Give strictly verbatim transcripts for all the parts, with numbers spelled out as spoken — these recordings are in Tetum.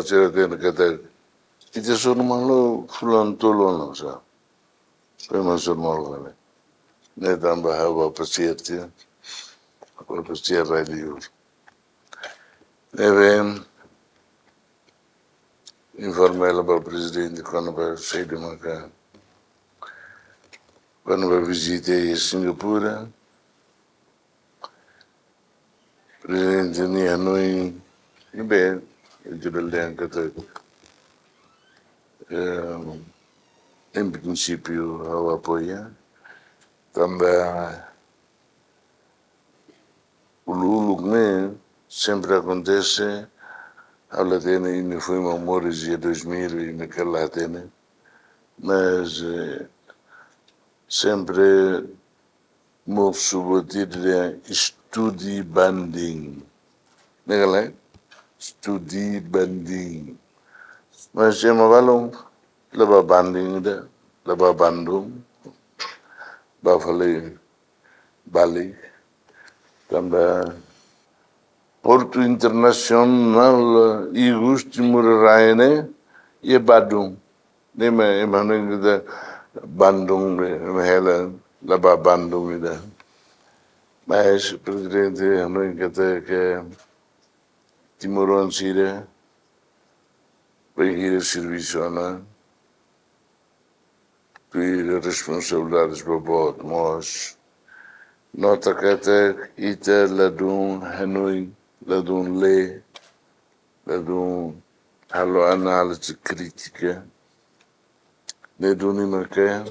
sira hatene katak ita hasoru malu fulan tolu ona sa. Foin mak hasoru malu fali. Ne'e tanba ha'u bá pasiar tiha, bá pasiar rai-liur. Ne'ebé informa hela ba prezidente kona-ba saida maka, kona-ba vizita iha Singapura. Prezidente nia hanoin ne'ebé, ita bele dehan katak, eh, em princípio ha'u apoia. Tanba uluk-uluk ne'e sempre akontese, ha'u la hatene imi foin mak moris iha dois mil, imi kala hatene. Mas, eh, sempre mosu buat ida dehan studi banding. Ne'e ka lae? Studi banding. Mas ema balun la bá banding ida, la bá Bandung. Bá fali Bali. Tanba Portu Internasionál Igusti Ngurah Rai ne'e iha Badung. Ne'e mak ema hanoin katak Bandung, ema hela la bá Bandung ida. Mas prezidente hanoin katak timoroan sira bainhira servisu ona, tuir responsabilidades boboot mós. Nota katak ita ladún hanoin, ladún lee, ladún halo análize krítika. Ne'e duni maka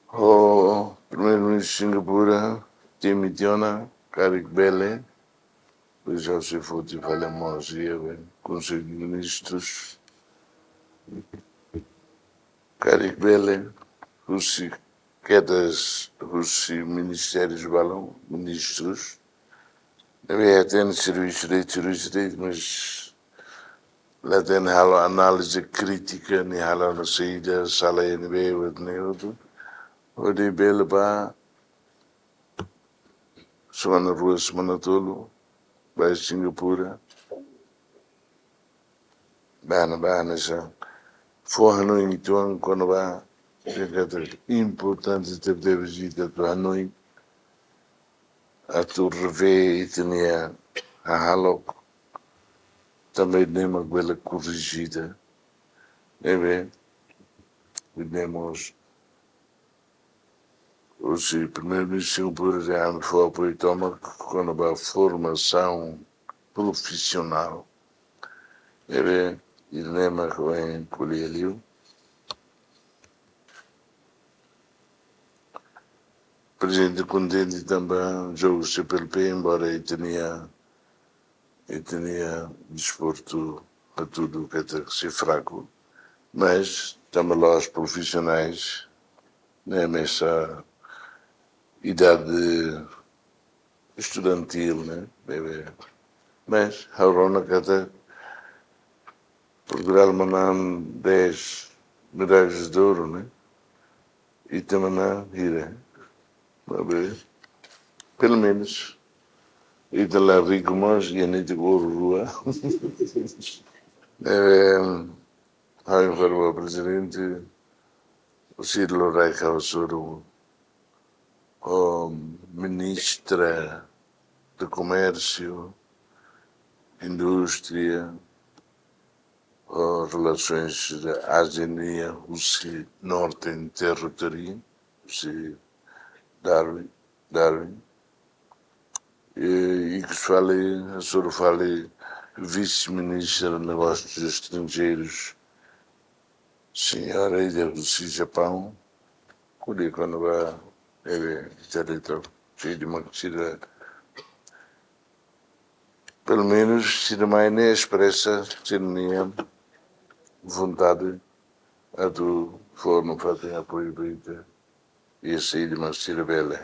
ho Primeiru-Ministru Singapura temi tiha ona, karik bele, pois ha'u sei foti fali mós iha Konsellu de Ministrus. Karik bele, husi kedas, husi ministériu balun, ministrus. Ne'ebé hatene servisu de'it, servisu de'it, mas la hatene halo análize krítika, nia halo ona saida, sala iha ne'ebé, buat ne'e hotu. Hodi bele bá semana rua, semana tolu, bá Singapura. Bá ne'e, bá ne'e sa. Fó hanoin uitoan kona-ba, importante tebetebes ita atu hanoin. Atu revee ita-nia hahalok. Tanba ne'e mak bele korrije ita. Ne'ebé, ne'e mós husi Primeiru-Ministru Singapura dehan ami fó apoiu tomak kona-ba formasaun profisionál. Ne'ebé, ida-ne'e mak ha'u ko'alia liu. Prezidente kontente tanba jogu C P L P, embora ita-nia, ita-nia desportu hatudu katak sei fraku, mas tanba loos profisionais, ne'e mesak idade estudantíl, ne'e, ne'ebé. Mas ha'u rona katak Portugal manán dez medallas de ouro, ne'e? Ita manán hira? Maibé, pelumenus, ita la riku, mas iha netik ouro rua. Ne'ebé, ha'u informa prezidente, husi loraik ha'u hasoru ho Ministra de Komérsiu, Indústria, ho Relasoens de Ázia nian, husi Northern Territory, husi Darwin, Darwin. I, i ikus fali, hasoru fali Vise-Ministra Negósius Estranjeirus, señora ida husi Japaun, ko'alia kona-ba, eh, territóriu, sei dehan mak sira, pelumenus sira mai ne'e espresa sira-nia vontade atu fó nafatin apoiu ba ita, i sei dehan mak sira bele.